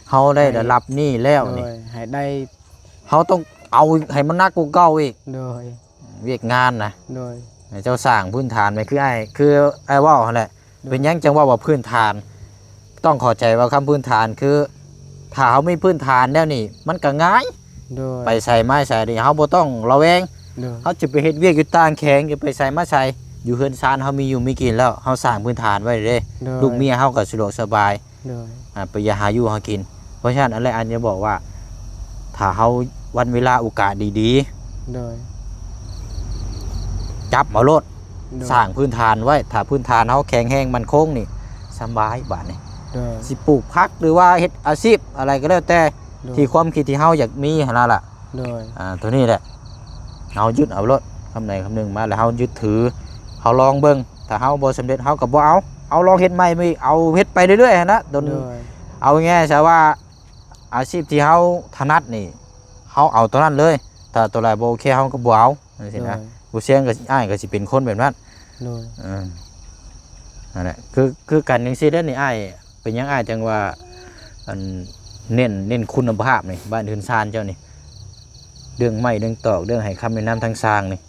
ເຮົາໄດ້ລະດັບນີ້ແລ້ວນີ້ ໂດຍ ໃຫ້ໄດ້ ເຮົາຕ້ອງເອົາໃຫ້ມັນໜັກກວ່າເກົ່າອີກ ໂດຍ ວຽກງານນະ ໂດຍ ໃຫ້ເຈົ້າສ້າງພື້ນຖານໄວ້ ຄືອ້າຍ ຄືອ້າຍເວົ້າຫັ້ນແຫຼະ ໂດຍ ເປັນຫຍັງຈັ່ງເວົ້າວ່າພື້ນຖານ ຕ້ອງເຂົ້າໃຈວ່າຄຳພື້ນຖານຄື ຖ້າເຮົາມີພື້ນຖານແລ້ວນີ້ ມັນກໍງ່າຍ ໂດຍ ໄປໃສມາໃສນີ້ ເຮົາບໍ່ຕ້ອງລະແວງ ໂດຍ ເຮົາຈະໄປເຮັດວຽກຢູ່ຕ່າງແຂວງ ຈະໄປໃສມາໃສ ຢູ່ເຮືອນຊານເຮົາມີຢູ່ມີກິນແລ້ວ ເຮົາສ້າງພື້ນຖານໄວ້ເດ້ ໂດຍ ລູກເມຍເຮົາກໍສະດວກສະບາຍ ໂດຍ ອ່າ ໄປຢາກຫາຢູ່ຫາກິນ ເພາະສະນັ້ນ ອັນແລກອັນຈະບອກວ່າ ຖ້າເຮົາວັນເວລາໂອກາດດີໆ ໂດຍ ຈັບເອົາໂລດ ໂດຍ ສ້າງພື້ນຖານໄວ້ ຖ້າພື້ນຖານເຮົາແຂງແຮງໝັ້ນຄົງນີ້ ສະບາຍບາດນີ້ ໂດຍ ຊິປູກຜັກ ຫຼືວ່າເຮັດອາຊີບອະໄລກໍແລ້ວແຕ່ ໂດຍ ທີ່ຄວາມຄິດທີ່ເຮົາຢາກມີຫັ້ນນະລະ ໂດຍ ອ່າ ໂຕນີ້ແຫຼະ ເຮົາຍຶດເອົາໂລດ ຄຳໃດຄຳໜຶ່ງມາ ແລ້ວເຮົາຍຶດຖື ເຮົາລອງເບິ່ງ ຖ້າເຮົາບໍ່ສຳເລັດ ເຮົາກໍບໍ່ເອົາ ເອົາລອງເຮັດໃໝ່ ເອົາເຮັດໄປເລື້ອຍໆຫັ້ນນະ ຈົນ ໂດຍ ເອົາງ່າຍໆຊະວ່າ ອາຊີບທີ່ເຮົາຖະໜັດນີ້ ເຮົາເອົາໂຕນັ້ນເລີຍ ຖ້າໂຕໃດບໍ່ໂອເຄ ເຮົາກໍບໍ່ເອົາ ຈັ່ງຊີ້ນະ ໂດຍ ບໍ່ສ່ຽງກໍ ອ້າຍກໍຊິເປັນຄົນແບບນັ້ນ ໂດຍ ເອີ ນັ້ນແຫຼະ ຄື ຄືກັນຈັ່ງຊີ້ແຫຼະນີ້ອ້າຍ ເປັນຫຍັງອ້າຍຈັ່ງວ່າ ອັນ ເນັ້ນ ເນັ້ນຄຸນນະພາບນີ້ ບ້ານເຮືອນຊານເຈົ້ານີ້ ເລື່ອງໄມ້ເລື່ອງຕອກ ເລື່ອງໃຫ້ຄຳແນະນຳທາງຊ່າງນີ້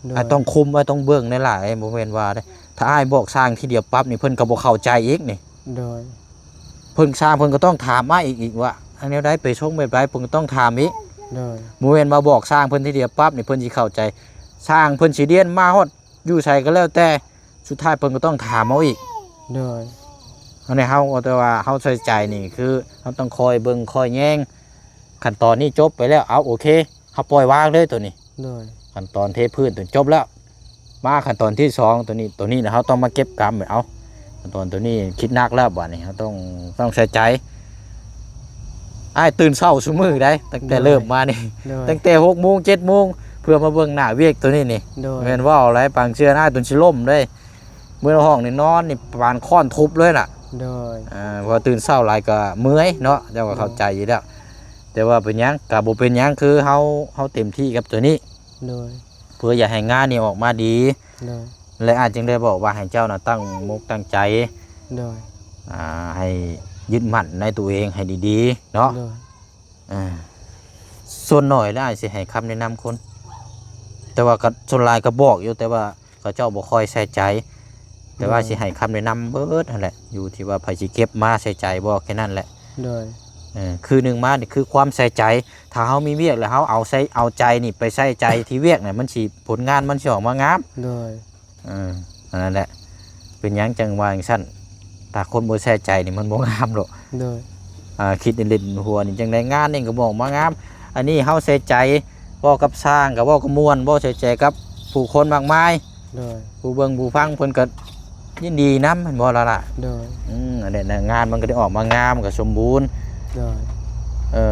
ໂດຍ ອ້າຍຕ້ອງຄຸມ ອ້າຍຕ້ອງເບິ່ງຫຼາຍໆ ບໍ່ແມ່ນວ່າເດ້ ຖ້າອ້າຍບອກຊ່າງທີດຽວປັບນີ້ ເພິ່ນກໍບໍ່ເຂົ້າໃຈອີກນີ້ ໂດຍ ເພິ່ນ ຊ່າງເພິ່ນກໍຕ້ອງຖາມອ້າຍອີກ ອີກວ່າ ອັນແນວໃດ ໄປສົ່ງແບບໃດ ເພິ່ນກໍຕ້ອງຖາມອີກ ໂດຍ ບໍ່ແມ່ນວ່າບອກຊ່າງເພິ່ນທີດຽວປັບນີ້ ເພິ່ນຊິເຂົ້າໃຈ ຊ່າງເພິ່ນຊິລຽນມາຮອດຢູ່ໃສກໍແລ້ວແຕ່ ສຸດທ້າຍເພິ່ນກໍຕ້ອງຖາມເຮົາອີກ ໂດຍ ອັນນີ້ເຮົາ ແຕ່ວ່າເຮົາໃສ່ໃຈນີ້ ຄືເຮົາຕ້ອງຄອຍເບິ່ງຄອຍແຍງ ຂັ້ນຕອນນີ້ຈົບໄປແລ້ວ ເອົາ ໂອເຄ ເຮົາປ່ອຍວາງເລີຍໂຕນີ້ ໂດຍ ຂັ້ນຕອນເທພື້ນໂຕນີ້ຈົບແລ້ວ ມາຂັ້ນຕອນທີສອງ ໂຕນີ້ ໂຕນີ້ນະ ເຮົາຕ້ອງມາເກັບກຳ ເອົາ ຂັ້ນຕອນໂຕນີ້ຄິດໜັກແລ້ວ ບາດນີ້ເຮົາຕ້ອງ ຕ້ອງໃສ່ໃຈ ອ້າຍຕື່ນເຊົ້າຊຸມື້ໃດ໋ ຕັ້ງແຕ່ ໂດຍ ເລີ່ມມານີ້ ໂດຍ ຕັ້ງແຕ່ຫົກໂມງ ເຈັດໂມງ ເພື່ອມາເບິ່ງໜ້າວຽກໂຕນີ້ນີ້ ໂດຍ ແມ່ນເວົ້າຫຼາຍ ບາງເທື່ອອ້າຍຈົນຊິລົ້ມເດ້ ເມື່ອຫ້ອງນີ້ນອນນີ້ປານຄ້ອນທຸບເລີຍນະ ໂດຍ ອ່າ ເພາະວ່າຕື່ນເຊົ້າຫຼາຍກໍເມື່ອຍເນາະ ເຈົ້າກໍເຂົ້າໃຈຢູ່ແລ້ວ ແຕ່ວ່າເປັນຫຍັງ ກໍບໍ່ເປັນຫຍັງ ຄືເຮົາ ເຮົາເຕັມທີ່ກັບໂຕນີ້ ໂດຍ ເພື່ອຢາກໃຫ້ງານນີ້ອອກມາດີ ໂດຍ ແລະ ອ້າຍຈຶ່ງໄດ້ບອກວ່າໃຫ້ເຈົ້ານະຕັ້ງມົກຕັ້ງໃຈ ໂດຍ ອ່າ ໃຫ້ຍຶດໝັ້ນໃນຕົວເອງໃຫ້ດີໆເນາະ ໂດຍ ອ່າ ສ່ວນໜ້ອຍແລ້ວອ້າຍຊິໃຫ້ຄຳແນະນຳຄົນ ແຕ່ວ່າກໍສ່ວນຫຼາຍກໍບອກຢູ່ ແຕ່ວ່າ ເຂົາເຈົ້າບໍ່ຄ່ອຍໃສ່ໃຈ ແຕ່ວ່າ ໂດຍ ຊິໃຫ້ຄຳແນະນຳເບິດຫັ້ນແຫຼະ ຢູ່ທີ່ວ່າໃຜຊິເກັບມາໃສ່ໃຈບໍ່ ແຄ່ນັ້ນແຫຼະ ໂດຍ ເອີ ຄືໜຶ່ງມານີ້ຄືຄວາມໃສ່ໃຈ ຖ້າເຮົາມີວຽກແລ້ວເຮົາເອົາໃສ່ ເອົາໃຈນີ້ໄປໃສ່ໃຈທີ່ວຽກນະ ມັນຊິ ຜົນງານມັນຊິອອກມາງາມ ໂດຍ ເອີ ອັນນັ້ນແຫຼະ ເປັນຫຍັງຈັ່ງວ່າຈັ່ງຊັ້ນ ຖ້າຄົນບໍ່ໃສ່ໃຈນີ້ມັນບໍ່ງາມດອກ ໂດຍ ອ່າ ຄິດເຫຼັ້ນໆຫົວນີ້ຈັ່ງໃດ ງານນີ້ກໍບໍ່ອອກມາງາມ ອັນນີ້ເຮົາໃສ່ໃຈ ເວົ້າກັບຊ່າງກໍເວົ້າກໍມ່ວນ ເວົ້າໃສ່ໃຈກັບຜູ້ຄົນມາກມາຍ ໂດຍ ຜູ້ເບິ່ງຜູ້ຟັງເພິ່ນກໍຍິນດີນຳ ແມ່ນບໍ່ລະລະ? ໂດຍ ອືມ ອັນນີ້ນະ ງານມັນກໍໄດ້ອອກມາງາມ ກໍສົມບູນ ໂດຍ ເອີ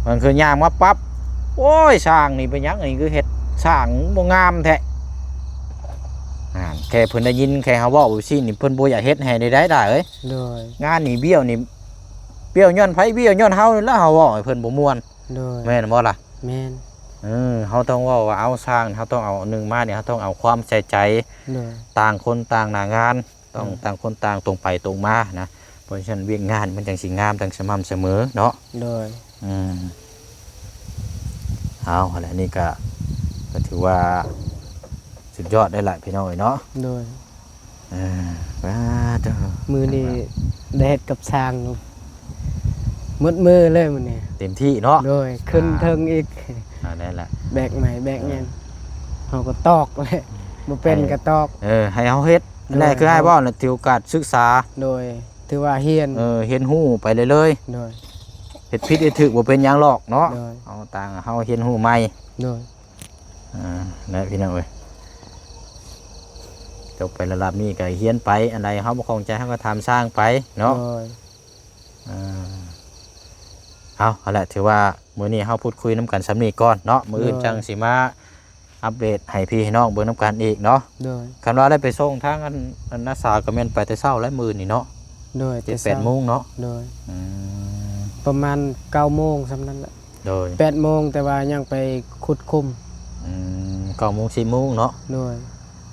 ບາງເທື່ອຍ່າງມາປັບ ໂອ້ຍ ຊ່າງນີ້ເປັນຫຍັງ ອັນນີ້ຄືເຮັດຊ່າງບໍ່ງາມແທ້ ອ່າ ແຄ່ເພິ່ນໄດ້ຍິນ ແຄ່ເຮົາເວົ້າແບບຊີ້ນີ້ ເພິ່ນບໍ່ຢາກເຮັດໃຫ້ໄດ້ໆ ດາເອີຍ ໂດຍ ງານນີ້ບ້ຽວນີ້ ບ້ຽວຍ້ອນໃຜ? ບ້ຽວຍ້ອນເຮົານີ້ລະ ເຮົາເວົ້າໃຫ້ເພິ່ນບໍ່ມ່ວນ ໂດຍ ແມ່ນບໍ່ລະ? ແມ່ນ ເອີ ເຮົາຕ້ອງເວົ້າວ່າເອົາຊ່າງ ເຮົາຕ້ອງເອົາໜຶ່ງມານີ້ ເຮົາຕ້ອງເອົາຄວາມໃສ່ໃຈ ໂດຍ ຕ່າງຄົນຕ່າງໜ້າງານ ຕ້ອງ ໂດຍ ຕ່າງຄົນຕ່າງຕົງໄປຕົງມານະ ເພາະສະນັ້ນວຽກງານມັນຈັ່ງຊິງາມ ທັງສະໝ່ຳສະເໝີເນາະ ໂດຍ ອືມ ເອົາ ແລະ ນີ້ກະ ກະຖືວ່າສຸດຍອດໄດ້ລະ ພີ່ນ້ອງເອີຍເນາະ ໂດຍ ເອີ ປາດໂທ້ ມື້ນີ້ໄດ້ເຮັດກັບຊ່າງ ໝົດມື້ເລີຍມື້ນີ້ ເຕັມທີ່ເນາະ ໂດຍ ຂຶ້ນເທິງອີກ ອ່າ ນັ້ນແຫຼະ ແບກໄມ້ແບກຫຍັງ ເອີ ເຮົາກໍຕອກແຫຼະ ບໍ່ເປັນກໍຕອກ ເອີ ໃຫ້ເຮົາເຮັດ ໂດຍ ແລະ ຄືອ້າຍເວົ້ານະ ຖືໂອກາດສຶກສາ ໂດຍ ຖືວ່າຮຽນ ເອີ ຮຽນຮູ້ໄປເລື້ອຍໆ ໂດຍ ເຮັດຜິດເຮັດຖືກບໍ່ເປັນຫຍັງຫຼອກເນາະ ໂດຍ ເຮົາຕ່າງ ເຮົາຮຽນຮູ້ໃໝ່ ໂດຍ ອ່າ ແລະ ພີ່ນ້ອງເອີຍ ຈົບໄປລະດັບນີ້ກໍຮຽນໄປ ອັນໃດເຮົາບໍ່ຂ້ອງໃຈ ເຮົາກໍຖາມຊ່າງໄປເນາະ ໂດຍ ອ່າ ເອົາ ຫັ້ນແຫຼະ ຖືວ່າມື້ນີ້ເຮົາພູດຄຸຍນຳກັນສ່ຳນີ້ກ່ອນເນາະ ມື້ອື່ນ ໂດຍ ຈັ່ງຊິມາອັບເດດໃຫ້ພີ່ໃຫ້ນ້ອງເບິ່ງນຳກັນອີກເນາະ ໂດຍ ຄັນວ່າໄດ້ໄປສົ່ງທາງອັນ ອັນນ້າສາວກໍແມ່ນໄປແຕ່ເຊົ້າແລ້ວມື້ນີ້ເນາະ ໂດຍ ເຈັດແປດໂມງເນາະ ໂດຍ ອືມ ປະມານເກົ້າໂມງສ່ຳນັ້ນແຫຼະ ໂດຍ ແປດໂມງ ແຕ່ວ່າຍັງໄປຂຸດຂຸມ ອືມ ເກົ້າໂມງ ສິບໂມງເນາະ ໂດຍ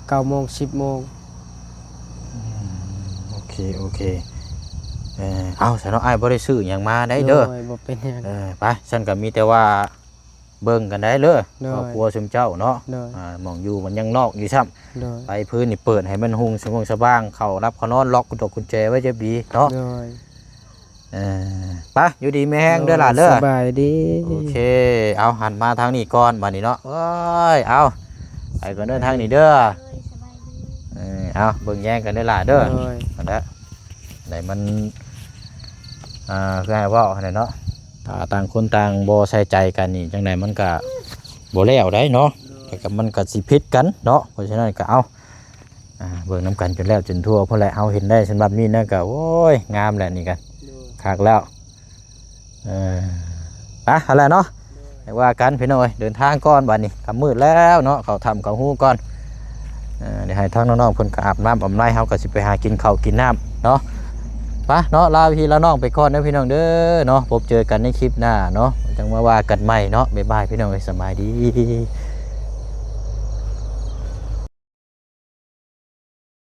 ເກົ້າໂມງ ສິບໂມງ ອືມ ໂອເຄ ໂອເຄ ເອີ ເອົາ ຊັ້ນເນາະ ອ້າຍບໍ່ໄດ້ຊື້ຫຍັງມາໄດ໋ເດີ ໂດຍ ບໍ່ເປັນຫຍັງ ເອີ ໄປ ຊັ້ນກໍມີແຕ່ວ່າເບິ່ງກັນໄດ໋ເດີ ໂດຍ ຄອບຄົວຊຸມເຈົ້າເນາະ ໂດຍ ອ່າ ໝ່ອງຢູ່ມັນຍັງນອກຢູ່ຊ້ຳ ໂດຍ ໄຟຟືນນີ້ເປີດໃຫ້ມັນຮຸ່ງສະຫວ່າງສະຫວ່າງ ເຂົ້າຫຼັບເຂົ້ານອນ ລັອກກະດົກກຸນແຈໄວ້ຈະດີເນາະ ໂດຍ ເອີ ໄປ ຢູ່ດີມີແຮງເດີຫຼ້າເດີ ສະບາຍດີ ໂອເຄ ເອົາ ຫັນມາທາງນີ້ກ່ອນບາດນີ້ເນາະ ໂອ້ຍ ເອົາ ໄປກ່ອນເດີທາງນີ້ເດີ ໂດຍ ສະບາຍດີ ເອີ ເອົາ ເບິ່ງແຍງກັນເດີຫຼ້າເດີ ໂດຍ ນັ້ນແຫຼະ ໃດມັນ ອ່າ ຄືອ້າຍເວົ້າຫັ້ນແຫຼະເນາະ ຖ້າຕ່າງຄົນຕ່າງບໍ່ໃສ່ໃຈກັນນີ້ ຈັ່ງໃດມັນກະບໍ່ແລ້ວໄດ໋ເນາະ ໂດຍ ແລ້ວກໍມັນກໍຊິຜິດກັນເນາະ ເພາະສະນັ້ນກໍເອົາ ອ່າ ເບິ່ງນຳກັນຈົນແລ້ວຈົນທົ່ວພຸ້ນແຫຼະ ເຮົາເຫັນໄດ້ສຳລັບນີ້ນະ ກໍ ໂອ້ຍ ງາມແຫຼະນີ້ກໍ ໂດຍ ຄັກແລ້ວ ເອີ ໄປ ຫັ້ນແຫຼະເນາະ ໂດຍ ໄປວ່າກັນພີ່ນ້ອງເອີຍ ເດີນທາງກ່ອນບາດນີ້ ຄ່ຳມືດແລ້ວເນາະ ເຂົ້າຖ້ຳເຂົ້າຮູກ່ອນ ເອີ ດຽວໃຫ້ທາງນ້ອງໆເພິ່ນກໍອາບນ້ຳອາບໃນ ເຮົາກໍຊິໄປຫາກິນເຂົ້າກິນນ້ຳເນາະ ໄປເນາະ ລາພີ່ລານ້ອງໄປກ່ອນເດີພີ່ນ້ອງເດີເນາະ ພົບເຈີກັນໃນຄລິບໜ້າເນາະ ຈັ່ງມາວ່າກັນໃໝ່ເນາະ ບາຍບາຍພີ່ນ້ອງເອີຍ ສະບາຍດີ.